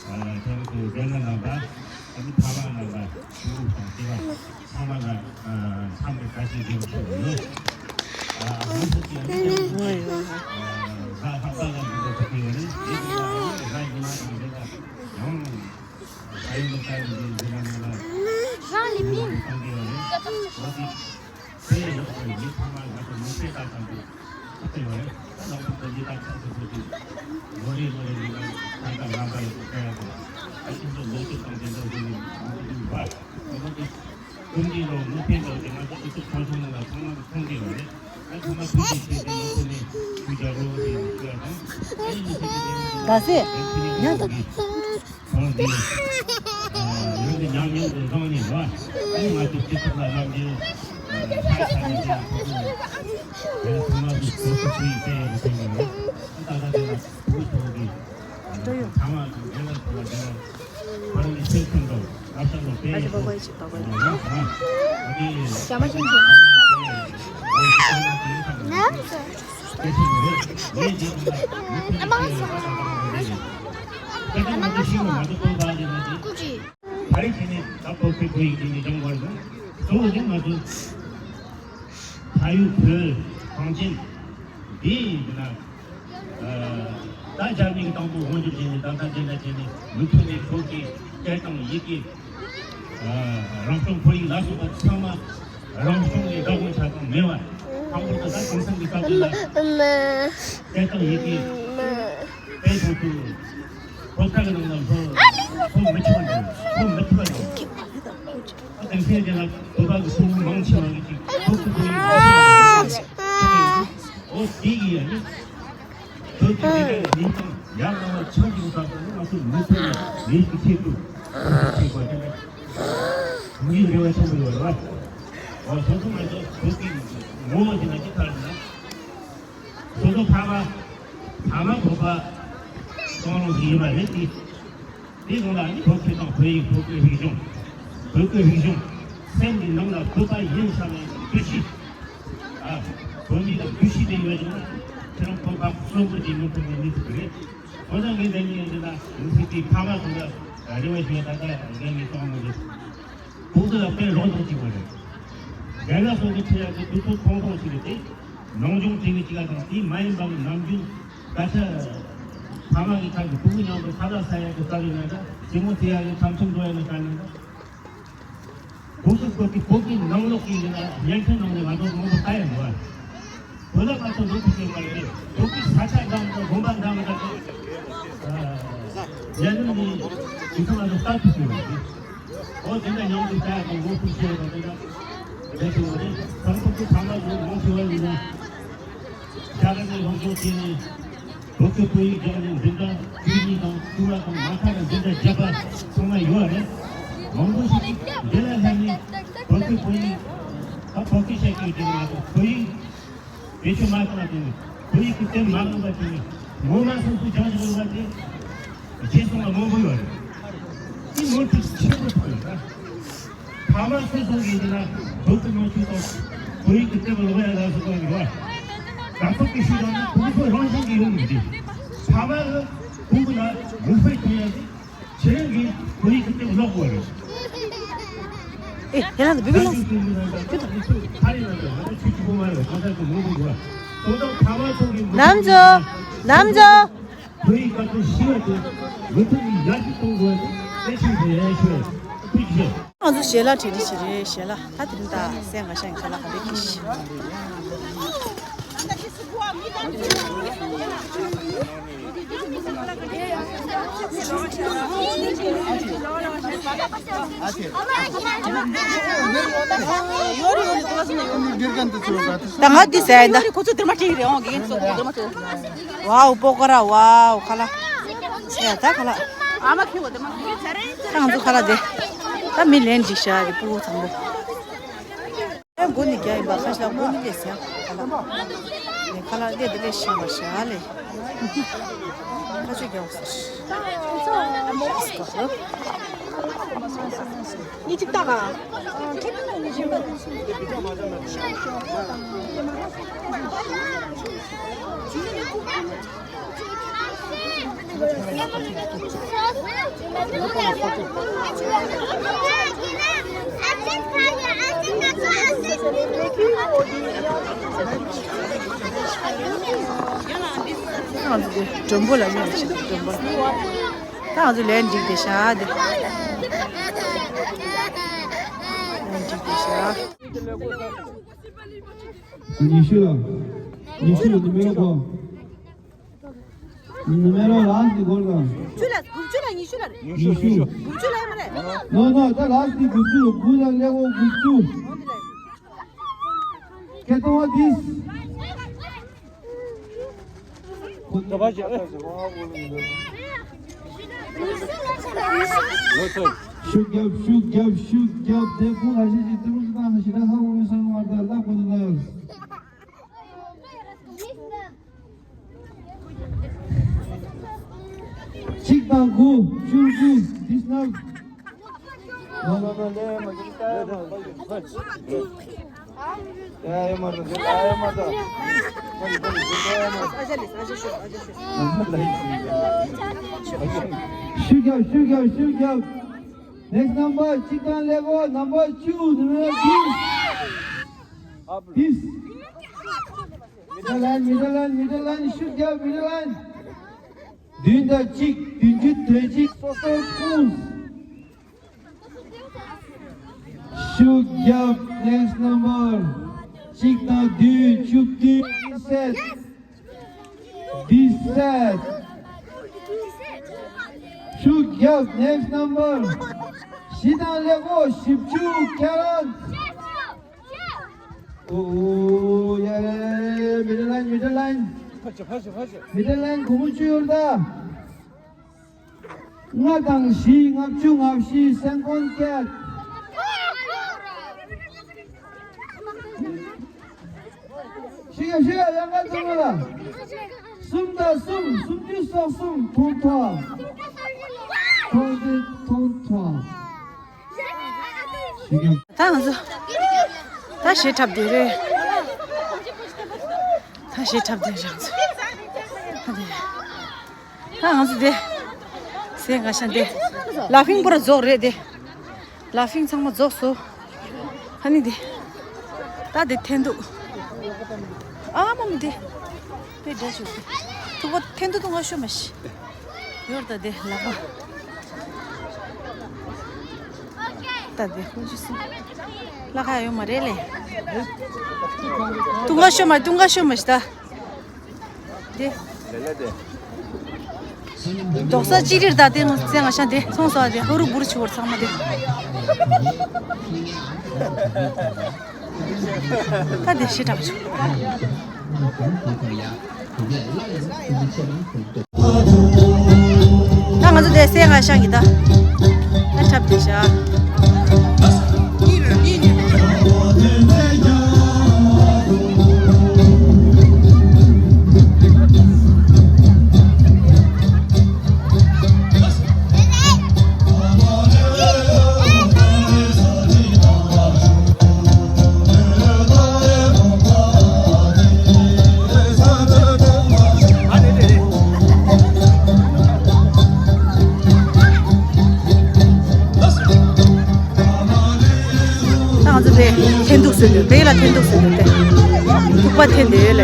ཨ་ཁྱེད་རང་ཚོ་རྒན་ལགས་རྣམ་པ། ཨ་ནི་ཕ་མ་རྣམ་པ། ཕྲུ་གུ་དང་སྐྱེས་པ་ཚང་མ་ལ་ཨ་འཚམས་འདྲི་བཀྲ་ཤིས་བདེ་ལེགས་ཞུ་གི་ཡོད། ཨ་ང་ཚོ་གི་ཨ་ནི་ཨ་གཟའ་ལྷག་པ་ལ་འདི་འདྲ་ཐུག་གི་ཡོད་རེད། དེ་དུས་ལ་ཨ་ནི་གཟའ་ཉི་མ་དང་འདི་འདྲ་ཡང་གཟའ་ཡི་ལོ་གསར་གྱི་འདི་འདི་ལ་ནི་ལ་Jean les mimes. བཏང་གི་ཡོད་རེད། འོ་དེ། དེ་ཡོད་པའི་མི་ཚང་མ་ང་ཚོ་མི་ཚེ་ལྟ་ཙམ་དུ་ཐུབ་ཀྱི་ཡོད་རེད། ད་ལམ་ཁ་དེ་འདི་དག་ཚགས་ཚུད་པོ་དེ་ལོ་རེ་ལོ་རེ་ལས་ཀ་ད་ལྟ་ལམ་ཁ་ཡོད་པ་སྐད་ཡོད་པ་ད་ཁྱེད་ཚོ་ལོ་ཚོད་དང་དེ་འདྲ་དེ་ནས་ང་ཚོ་འདི་བ་ང་ཚོ་དེ་ཀུན་གྱིས་ལོ་མི་ཕན་ཐོགས་དེ་ང་ཚོ་ཨུ་ཚུགས་ཁོང་ཚོ་ནང་ལ་ཚང་མ་གིས་མཐོང་གི་ཡོད་རེད། ད་ཚང་མ་ཐུགས་རྗེ་ཆེ་དེ་ང་ཚོ་ནས་ཐུགས་རྒྱ་རོགས་དེ་ཡོད་ཀྱི་ཡོད་དང་ཨ་ནི་མི་ཚེ་དེ་དེ་ང་ཚོ་ཉོན་དང་། ཁོང་གིས་ཨ་ཡོན་གྱི་ཉམས་མྱོང་དུ་བཟུང་ནས་རོ། ཨ་ནི་ང་ཚོའི་སྤྱི་ཚོགས་ལ་རྣམ་འགྱུར་ཨ་ཤ་ཚ་ནས་ཀྱང་ཐུགས་ཁུར་དེ་ཚང་མ་གིས་གོ་སྐབས་ཞུ་ཡིན་བཤད་ཡོད་པ་དེ་ཡིན་རོ། ཨ་ད་ལྟ་དེ་ལ་བུ་ཐོག་གི་ཨ་ཚང་མ་གིས་རྒན་ལགས་ཐོག་ལ་རྒན་ལགས་ཁོ་རང་གི་སེམས་ཁམས་དང་བསླབ་བྱ་ལ་དཔེ་ཡག་པོ་ཨ་ནི་ཚང་མ་ཨ་དེ་ཞྭ་མོ་ཤིང་ཆེན། ཀུ་ཅི། ད་རེས་ཁྱེད་ནས་ད་ཁོ་ཚོའི་བོད་ཡིག་འདི་ནས་སྦྱང་དགོས་རེད། གཙོ་བོ་དེ་ང་ཚོ་ཕ་ཡུལ་བོད་གངས་ཅན་འདི་ཡིན་ན། ད་རྒྱ་མི་གི་དང་པོ་དབང་སྒྱུར་བྱས་ནས་ད་ལྟ་འདི་འདྲ་བྱས་ནས་མུ་མཐུད་ནས་བོད་ཀྱི་སྐད་དང་ཡི་གེ། རང་སྐྱོང་ཁོར་ཡུག་ལ་སོགས་པ་ཚང་མ་རང་སྐྱོང་གི་བདག་དབང་ཆ་ཚང་མེད་པ། ལྷག་པར་དུ་ད་གོང་ས་མཆོག་གི་སྐབས་དེ་ལ་སྐད་དང་ཡི་གེ་དཔེ་མཚོན་དུ་བོད་སྐད་ཀྱི་ནང་ལ་ལྷོ་ལྷོ་མི་ཆོག་པ་དང་ལྷོ་མི་ཐུབ་པ་དང་། ད་དེང་སང་དེ་ལ་བོད་པ་གི་ཕྲུ་གུ་མང་ཆེ་བ་གི་ཅིག་བོད་ཀྱི་ཕྲུ་གུ་ཡིན་པ་ཞིག་འོ་དེ་གི་ཡ་ནི། བོད་ཀྱི་ལས་ཀ་ལ་ཉིན་དང་ཡར་ལངས་པ་ཆང་གི་བཟའ་ཚང་ནི་ང་ཚོ་མི་ཚེ་ལ་ལས་ཀྱི་ཆེད་དུ་བྱེད་པ་དེ་འདྲ་མི་རེ་བ་ཆེན་པོ་ཡོད་རེད་བ། འོ་སོ་སོ་ང་ཚོ་བོད་ཀྱི་ངོ་བོ་དེ་ལ་ཅི་ལྟར་ན། སོ་སོ་ཕ་མ་ཕ་མ་བོད་པ་སྤྱང་རང་ཞིག་ཡིན་པ་རེད་དེ། དེའི་ནང་ལ་ནི་བོད་སྐད་དང་བོད་ཡིག་བོད་སྐད་རིག་གཞུང་། བོད་སྐད་རིག་གཞུང་། སེམས་ཀྱི་ནང་ལ་བོད་པ་ཡིན་བསམ་པའི་འདུ་ཤེས། ཨ། བོད་མི་ལ་འདུ་ཤེས་དེ་ཡོད་ཀྱང་ན་ཁྱེད་རང་བོད་པ་གསོན་པོ་དེ་མི་ཐུབ་པའི་མི་ཐུབ་ཀྱི་རེད། འོ་ན་ངས་འདི་ནས་ཡིན་ན་མི་ཚེ་དེའི་ཕ་མ་ཚོ་ལ་རེ་བ་ཞུ་ཡ་ད་ལྟ་ངས་ངས་གཏོང་མི་འདུག་བོད་སྐད་ལ་དཔེ་རོགས་དང་གཅིག་པ་རེད། རྒན་ལགས་སོགས་ཀྱི་ཁྲིད་ཡག་གི་དུས་ཚོད་ཐུང་ཐུང་ཞིག་རེད་དེ། ནང་སྦྱོང་བྱེད་མི་གཅིག་ལ་དང་དེ་མ་ཡིན་པ་གི་ནམ་རྒྱུན་སྐད་ཆ་ ཕ་མ་གི་ཁ་གི་ཕྲུ་གུ་མཉམ་དུ་ཁ་ལག་ཟ་ཡ་གི་ལྟ་གི་ན་ད་ཇི་མོ་དེ་ཡ་གི་ཁམས་ཁྲིམས་འགྲོ་ཡ་ནི་ལྟ་ན་ད། བོད་ཀྱི་བོད་ཀྱི་བོད་ཀྱི་ནང་ལོགས་ཀྱི་ཡིན་ན་བརྙན་འཕྲིན་ནང་ནས་ང་ཚོ་མང་པོ་ལྟ་ཡ་འདུག་ཨ། བོད་ལ་ང་ཚོ་འགྲོ་ཐུབ་ཀྱི་མ་རེད། བོད་ཀྱི་ས་ཆ་འདྲ་མི་འདྲ་དགོན་པ་འདྲ་མི་འདྲ་གི་ཡ་ནི་ནི་དུས་ཚོད་ང་ཚོ་ལྟ་ཐུབ་ཀྱི་མ་རེད། ཨོ་དེ་འདྲ་མཉམ་དུ་ལྟ་ཡ་དང་ངོ་ཐུག་བྱེད་ཡ་དང་དེ་འདྲ་རེད་དུ་མ་རེད། གང་ཐུབ་ཀྱི་ཐ་མ་ཚོ་ངོ་ཤེས་པ་ཡིན་ན། རྒྱ་གར་ནས་ལྷོ་ཕྱོགས་ཕྱིན་ནས་བོད་སྐད་བོད་ཡིག་སྦྱངས་ནས་འཛིན་གྲྭ་བཅུ་གཉིས་དང་བཅུ་པ་དང་མ་མཐའ་ལ་འཛིན་གྲྭ་བརྒྱད་པ་ཚང་མ་ཡོད་རེད། མང་པོ་ཞིག་གིས་འདི་ལ་སླེབས་ནས་བོད་སྐད་བོད་ཡིག་ད་བོད་སྐད་བཤད་རྒྱུ་དེ་མ་གཏོགས་བོད་ཡིག་བེད་སྤྱོད་མ་བཏང་བ་དེ་ནི་བོད་ཡིག་གི་དེབ་མ་བླངས་པ་དེ་ནི་ངོ་མ་སོ་སོ་སྦྱང་བཞིན་ཡོད་པ་དེ་རྗེས་སོང་བ་མང་པོ་ཡོད་རེད། དེ་ནོར་འཁྲུལ་ཆེན་པོ་ཐུག་ཡོད་རེད། ཕ་མ་སོ་སོ་གིས་ཡིན་ན་བོད་ཀྱི་ནང་ཆོས་དང་བོད་ཡིག་གི་དེབ་ཀློག་ཡ་ལ་སོགས་པ་ཡོད། རྒྱལ་ཁབ་ཀྱི་ཤུགས་དང་ནི་ཕྲུ་གུ་ཚོ་རང་བཞིན་གྱིས་ཡོང་མི་འདུག་ཕ་མ་ལ་ཕྲུ་གུ་ལ་མིག་དཔེ་སྟོན་ཡ་དེ་ཁྱེད་རང་གིས་བོད་ཡིག་གི་དེབ་ཀློག་དགོས་རེད། ཨེ་ཡ་ལ་འདི་བི་བི་ལ་ད་ཅིག་ཀུན་གྱི་ནང་དུ་ཁ་རི་ནང་དུ་ང་ཚོ་ཆོས་ཀྱི་ཕོ་མ་རེད། གང་ཟག་གི་མི་འདུག་གོ། དོན་དག་ཕ་མ་ཚོ་གི་ནམ་ཛོ་ནམ་ཛོ། བོད་ཡིག་དགའ་སྤྲོ་ཤེས་པ་དེ་མུ་མཐུད་ནས་ཡར་རྒྱས་གཏོང་དགོས་པ་དེ་གལ་ཆེན་པོ་ཡིན་ཞུ་བ་ཡིན། ཐུགས་རྗེ་ཆེ། ང་ཚོ་ཞལ་ལག་བྲིས་བྲིས་ཤིག་རེད། ཞལ་ལག་ད་དེ་རིང་ད་སེ་ང་ཤ་ཡིན་ཁ་ལག་ག་འདྲ་གི་ཤི། ད་ང་འདི་ཟས་ཡིན་ད། ཁོ་ཚོ་དེར་མ་ཁྲིད་རེད། འོང་གི་ཁོ་ཚོ་དེར་མ་ཁྲིད། ཝའོ་པོ་ཀ་ར་ཝའོ་ཁ་ལག་ཡ་ད་ཁ་ལག་ཨ་མ་ཁྱེད་འོ་དེ་མ་ཁྱེད། ད་ང་ཚོ་ཁ་ལག་དེ་ད་མི་ལན་འགྲིག་ཤག་རེད། ཕྲུ་གུ་ཚང་མ་ཨ་མགོ་ནས་རྒྱག་ཡིན་པ། ཁ་ཤ་མགོ་ནས་ལས་ཟ་ཁ་ལག་ནས་ཁ་ལག་ལས་དེ་ལས་ཤེས་པ་ཤ་ལས་ཁ་ཤ་རྒྱག་ཟེར། གཉིས་གཅིག་ལྟ་ག་ང་ཚོ་འདི་མགྲོན་པོ་ལ་ཉོ་ཆེད་དུ་མགྲོན་པོ་ལ། ད་ང་ཚོ་ལན་འགྲིག་བསྡད་ཤག་འདི། ལན་འགྲིག་བསྡད་ཤག་ཉི་ཤུ་ལ། ཉི་ཤུ་ལ་ནུ་མེ་རོ་གོ། ནུ་མེ་རོ་ལ་སི་གོ་ལ། དགུ་བཅུ་ལ་དགུ་བཅུ་ལ་རེད། ཉི་ཤུ། དགུ་བཅུ་ལ་ཡོད་མ་རེད། ནོ་ནོ་ད་ལ་སི་དགུ་བཅུ་དགུ་ལ་ལེགས་འོ་དགུ་བཅུ། ཁེ་ཏོ་བ་དིས། ཤུགས་རྒྱབ་ཤུགས་རྒྱབ་ཤུགས་རྒྱབ་དེ་ཕུ་ལ་ཤི་ཅི་ཏི་རུ་ཏང་ཤི་ར་ཧ་འུ་སང་བར་དུ་ལ་ཀུ་ནི་ལ། གཅིག་དང་དགུ་བཅུ་དགུ་འདི་སྣབས། ལོ་ལོ་ལོ་ལེ་མ་གི་ལྟ་ཡ་མ་རེད། ལྟ་ཡ་མ་རེད། ལྟ་ཡ་མ་རེད། ཤུགས་རྒྱབ་ཤུགས་རྒྱབ་ཤུགས་རྒྱབ། Next number གཅིག་དང་ཀླད་ཀོར་number two ནུ་མེ་རོ་དིས། དིས། Middle line, middle line, middle line, ཤུགས་རྒྱབ། Middle line བདུན་དང་གཅིག་བདུན་ཅུ་དོན་གཅིག་སོ་སོའི་ཁུངས། ཤུགས་རྒྱབ། Next number གཅིག་དང་བདུན་བཅུ་བདུན་དིས་སེད། དིས་སེད། ཤུགས་རྒྱབ། Next number བཞི་དང་ཀླད་ཀོར་བཞི་བཅུ་ཀེ་རན། ཨོ་ཡ་རེ། Middle line, middle line. Middle line སྒོར་མོ་བཅུ་ཡོད་ད། ལྔ་དང་བཞི་ལྔ་བཅུ་ང་བཞི་སེམས་ཁོང་བསྐྱེད། ཤི་ཡ་ཤི་ཡ་ཡང་ང་ཚང་མ་ལ། གསུམ་དང་གསུམ་སུམ་ཅུ་སོ་གསུམ་ཐོང་ཐོང་། ཐོང་ཐོང་ཐོང་ཐོང་། ད་ང་ཚོ་ད་ཞེ་འཁྲབ་དེ་རེད། ད་ཞེ་འཁྲབ་དེ་རེད། ང་ཚོ་ད་དེ་རེད། ད་ང་ཚོ་དེ་ཟས་ང་ཤ་དེ་ལ་ཕིང་པོ་ར་རྫོགས་རེད་དེ། ལ་ཕིང་ཚང་མ་རྫོགས་སོ། ཧ་ནི་དེ་ད་དེ་འཐེན་འདུག་ཨ་མ་མི་དེ་དཔེ་འདྲ་ཞིག་ཐུག་པ་འཐེན་འདུག་ཏུ་ང་ཤོ་མ་ཤི། ཡོར་ད་དེ་ལག་པ། ད་དེ་ཁོ་ཅི་སུ། ལ་ཁ་ཡོད་མ་རེད་ལེ། ཏུང་ཁ་ཤོ་མ་ཏུང་ཁ་ཤོ་མ་ཤི་ད། དེ། ལེ་ལེ་དེ། རྡོག་ས་ཅི་རིར་ད་དེ་ང་ཚེ་ང་ཤ་དེ་ཚོང་ས་དེ་ཧོ་རུ་བུར་ཆུ་བར་ཚང་མ་དེ། ད་དེ་ཤི་དྲག་ཆུ། ད་ང་ཚོ་དེ་སེ་ང་ཤང་གི་ད། ད་འཁྲབ་དེ་ཤ། ང་ཚོ་དེ་འཐེན་ཐུག་ཟེར་དུས་དེ་ལ་འཐེན་ཐུག་ཟེར་དུས་དེ་ཐུག་པ་འཐེན་དེ་ལ།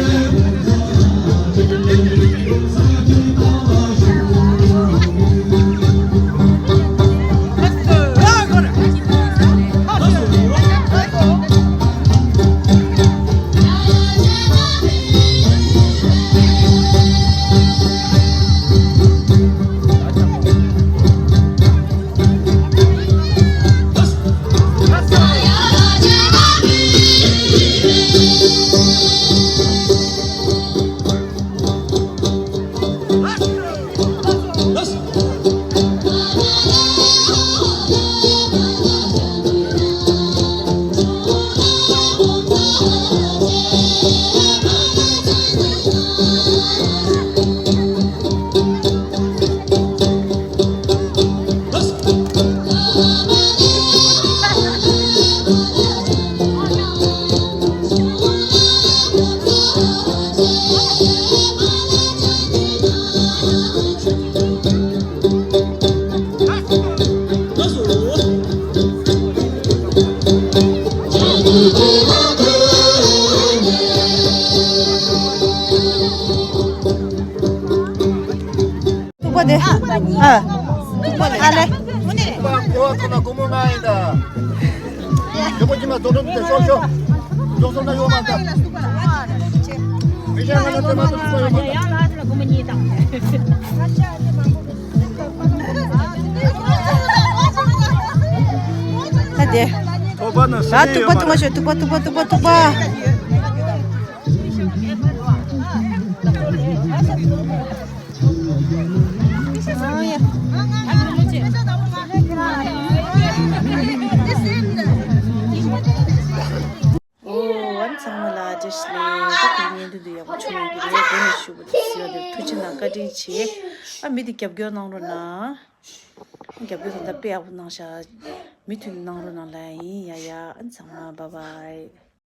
ཐུག་པ་དེ། ཨ། ཐུག་པ་ཨ་ལེ། ཐུག་པ་ཁོ་བ་ཁོ་ན་སྒོར་མོ་ལྔ་ཡིན་ད། ཡོད་པ་ཅི་མ་རྫོགས་གྲོན་དེ་ཤོག་ཤོག་རྫོགས་སོང་ན་ཡོང་མ་ད། མི་ཤ་ང་ན་དེ་མ་ཐུག་ཐུག་པ་ཡོང་མ་ད། ད་དེ། ཐུག་པ་ན་ད་ཐུག་པ་ཐུག་པ་ཤོག་ཐུག་པ་ཐུག་པ་ཐུག་པ་ཐུག་པ། ཨོ་ཨན་ཚང་མ་ལ་བཀྲ་ཤིས་བདེ་ལེགས། ད་དེ་བརྙན་ཐུང་འདི་ཡག་པོ་བྱུང་ཡོད་ཀྱི་རེད། དེ་ནས་ཞུ་བ་དེ་གཟིགས་པ་དེ་ཐུགས་རྗེ་གནང་བཀའ་དྲིན་ཆེ། ཨ་མི་དེ་རྒྱབ་སྐྱོར་གནང་རོགས་གནང་། རྒྱབ་སྐྱོར་དེ་འདྲ་དཔེ་ཡག་པོ་གནང་ཤག་མི་མཐུན་གནང་རོགས་གནང་ལ་ཡིན་ཡ་ཡ་ཨན་ཚང་མ་བཱའི་བཱའི།